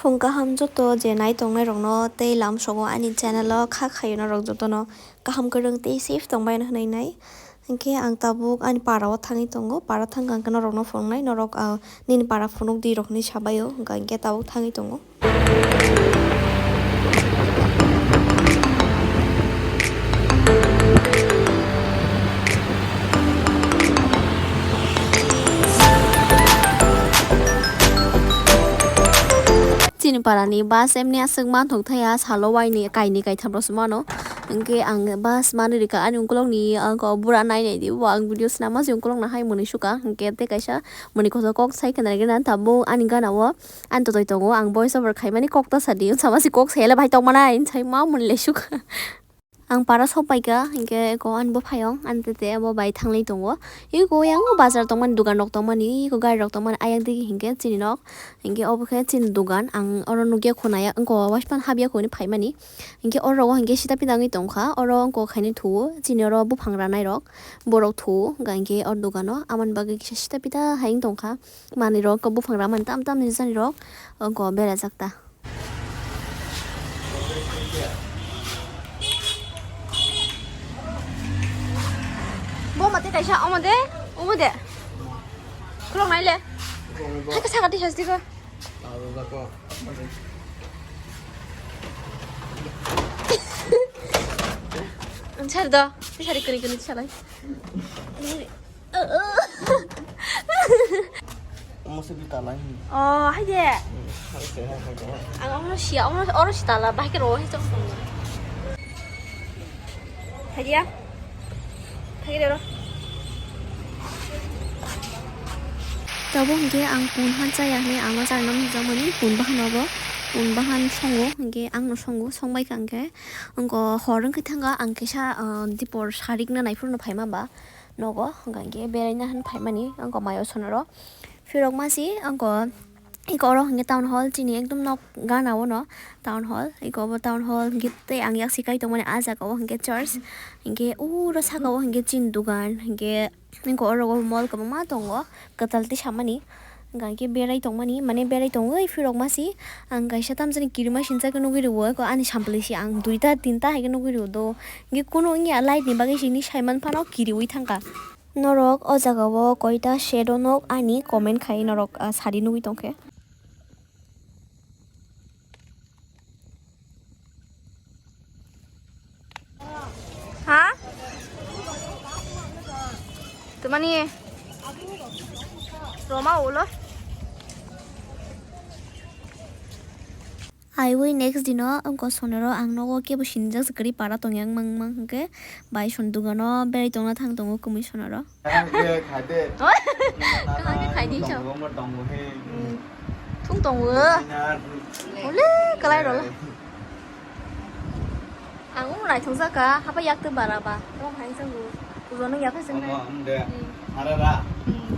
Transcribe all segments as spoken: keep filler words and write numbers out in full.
Phung kaham joto je nai tongnai rokno tei lamsogo ani channel o kha khayo norok jotono kaham kwrwng tei safe tongbai hwnwi nai. Hinkhe ang tabuk ani para o thangwi tongo, para thangkha hinkhe norokno phunuknai, norok, ah, nini para phunukdi rok hinwi sabaio, hinkhe tabuk thangwi tongo. Chini parani bus emni aswk manthok thaya, salo waini kaini kaitham rokse mano. Hinkhe ang bus manwi rikha ani ukulokni, ang kok bura nai naidi bo, ang video swnamma se ukulokno hai mwnwi sukha. Hinkhe tei kaisa mwnwi kotor kok sai khna rikhe na tabuk ani gana o. Ani totoi tongo, ang voice over khaimani kok ta sadi, sama se kok sayale bai tongmana, hinwi sai ma mwnwi lai sukha. Ang para sok paikha, hinkhe eko ani buphayung, ani tete abo bai thanglai tongo. Eko yang bazar tongmani, dogan rok tongmani, eko gari rok tongmani, ayang digi hinkhe chini nok, hinkhe obo khe chini dogan. Ang oro nukya khunaya, wngkha waispan habya khuni phaimani, hinkhe oro o hinkhe sita pita wngwi tongkha, oro wngkha khainwi thuo, chini oro buphang ranai rok, borok thuo, hinkhe o dogano amoni bagwi kisa sita pita hai wng tongkha. Manwi rok buphang ramani tam tam ni jani rok, wngkha berajak ta. Bo mate kaisa, omo de, omo de. Khulok nai le. Hai ka saka tisa siko. Ang sari do, sari kuni kuni salai. Omo se dui tala hini. Oh, hai de. Hmm, hai se, hai, hai, hai. Ang omo sia, omo, oro si tala, bahai ke ro, hai chok. Hai dia. Hai de ro. Tabuk hinkhe ang pun han chaya hwnwi ang ma chana mujak mani pun bahan obo. Pun bahan songo hinkhe ang no songo, songbai kha hinkhe. Wngkha hor wngkhe thangkha ang kisa, ah, dipor sarik na naiphuru no phaima ba. Nogo, hwnkha hinkhe beraina hinwi phaimani, wngkha mayo sonaro. Phirok masi, wngkha, eko oro hinkhe town hall, chini ekdom nok gana o no town hall. Eko bo town hall hinkhe tei ang yak si kai tongmani ah jaga o hinkhe church. Hinkhe uro saka o hinkhe chini dogan, hinkhe eko oro o mall kwbangma tongo, kwtal tei samani. Hwnkha hinkhe berai tongmani, mane berai tongwi phirok masi, ang kaisa tamjani kirima sinsa khe nugwi rwo, eko ani sampli se ang duita tinta hai khe nugwi rwo do. Hinkhe kunu wngya light ni bagwi sini saiman phano kiriwi thangkha. Norok o jaga o koita shed o nok ani comment khai norok, ah, sadi nugwi tongkhe. Ha? Tumani Roma ulo. Aiwi next dino wngkha sonaro ang nogo kebo sinijak se kwrwi para tongya wngmang wngmang hwnkhe bai son dogano berai tongna thang tongo kwmwi sonaro. Khaide, khaide. Kaham khe khaidi chw. Tongo, tongo he. Hmm. Thung tongo. Ole, kalai rolo. Ang ung naithok jaka, hapa yak tw bara ba. Tamo hai chw. Ulo nung yaphai sung nai. Omo, um, de. Hmm. Sarara. Hmm.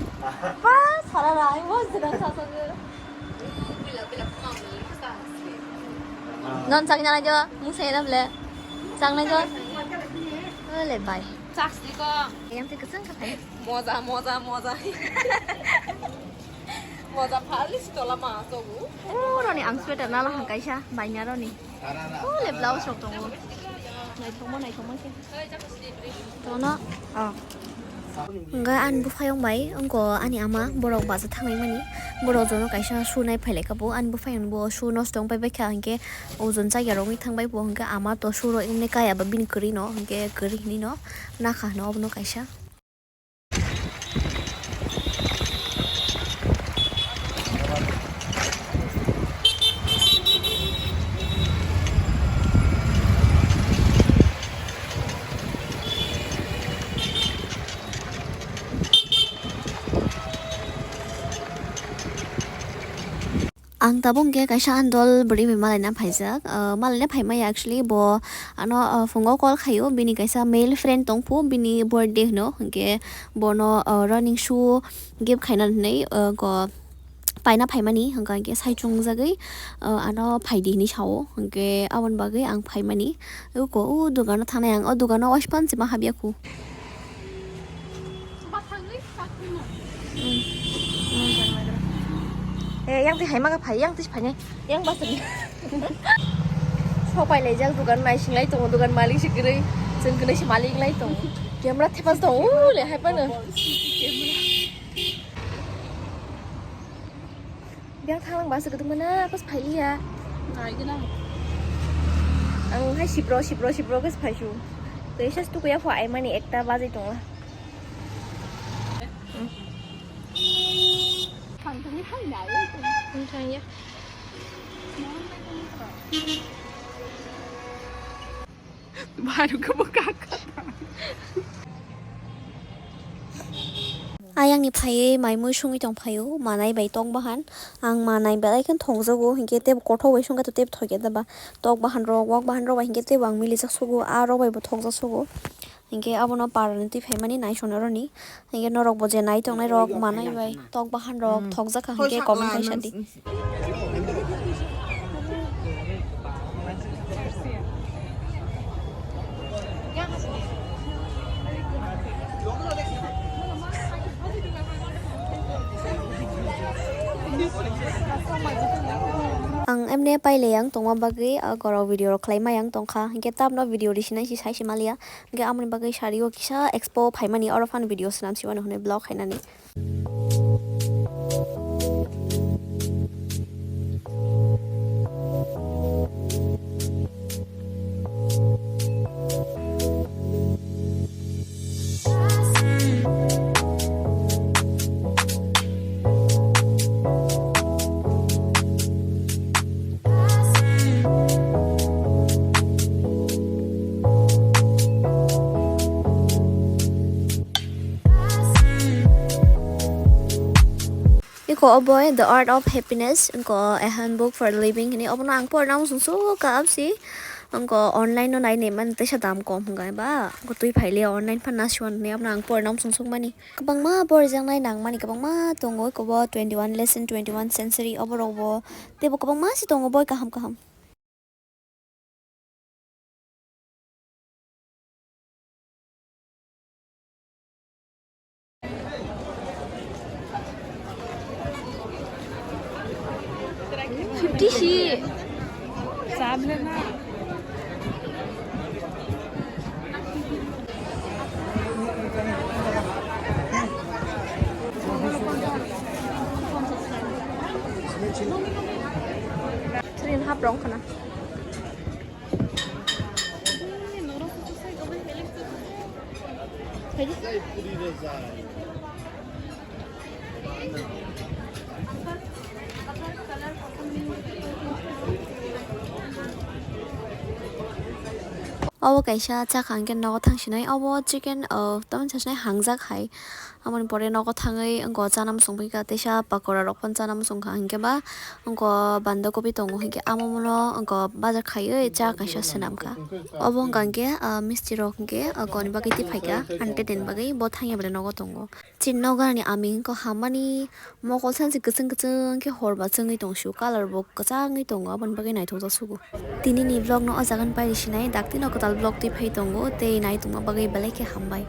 Ba, sarara, ai, mo, sida, sa, sa, sa. Non chak nai jo, mung sai na ble. Chak nai jo. Ole, bye. Chak si ko. Yang ti kesang ka thai. Moja, moja, moja. Moja phali si tola ma to bu. Oh, roni ang sweater na la hang kaisa, bai na roni. Oh, le blouse rok tongo. Naithokma, naithokma khe. Tono, oh. Hwnkhe ani buphayung bai wngkha ani ama, borok bacha thangnaimani. Borok jono kaisa shoe nai phailai kha bo, ani buphayung bo shoe nosto wng pai baikha, hinkhe ojon chaya rogwi thangbai bo, hinkhe ama to shoe rok wngwi kaya ba bini kwrwi no, hinkhe kwrwi hinwi no nakha hwno obono kaisa. Ang tabuk hwnkhe kaisa ani dol bwrwi bai malaina phaijak. Ah, malaina phaimaya actually bo ano, ah, phungo call khaio, bini kaisa male friend tongphu, bini birthday hwno, hwnkhe bono, ah, running shoe gift khaina hinwi, ah, ko paina phaimani, hwnkha hwnkhe saichung jagwi, ah, ano phaidi hinwi sao, hwnkhe aboni bagwi ang phaimani. Uko o dogano thangnai ang, o dogano waispan se ma habya khu. Eh, yang twi hai ma kha phai, yang twi phai nai, yang bus twi. Sok pai lai jak dugan nai sing lai tongo, dugan malik se kwrwi, chwng kwrwi se malik lai tongo. Camera thepas tongo, ule hai phano. Yang thang lang bus kwdwk mana, pas phai liya. Nai gana. Ang hai sipro, sipro, sipro khe phai su. Tei sa stuku ya pho ai mani ekta bajai tongo. Ayang ni phaiwi mai mui sungwi tong phaio, manai bai tok bahan. Ang manai belai khe thokjago, hinkhe tebo kothok bai sungkha tebo thokya daba. Tok bahan rok, wak bahan rok bai hinkhe tebo ang milijak sugo, a rok bai bo thokjak sugo. Hinkhe abono parani twi phaimani naisongrokni. Hinkhe norokbo je nai tongnai rok manai bai tok bahan rok thokjak kha hinkhe comment khai sadi. Ang emne pailai ang tongma bagwi, ah, gorok video rok khlai mai ang tongkha. Hinkhe tabno video risinai si sai si maliya. Hinkhe amoni bagwi sario kisa expo phaimani, oro phano video swnam si mano hwnwi vlog khainani. Iko obo The Art of Happiness, iko A Handbook for Living hini obono ang porna muchung sukha absi. Iko online no nai neman tesa dam kom hwnga ba. Iko twi phaile online phan nasiwan hini abono ang porna muchung sukmani. Kwbangma borijaknai nangmani kwbangma tongo, iko bo twenty one lesson, twenty one sensory oborok bo teibo kwbangma se tongo boi kaham kaham. Fifty si. Three and a half rong khana. Obo kaisa chakha hwnkhe nogo thang sinai, obo chicken, oh, tamoni sa sinai hangjak hai. Aboni pore nogo thangwi wngkha o chana muchung phaikha, teisa pakora rok phano chana muchung kha, hinkhe ba wngkha o banda kopi tongo, hinkhe amo mono wngkha o baja khaiwi cha kaisa swnam kha. Obo wngkha hinkhe, ah, misti rok hinkhe, ah, koni bagwi twi phaikha, ani tei teni bagwi bo thangya bai nogo tongo. Chini nogo ani aming wngkha hammani mokol sansi kwchwng kwchwng khe hor ba chwngwi tong sio, colour bo kwchangwi tongo, aboni bagwi naithokjak sugo. Tini ni vlog no o jaga ni pai rw sinai, dakti no kwtal vlog twi phai tongo, tei nai tongma bagwi belai khe hambai.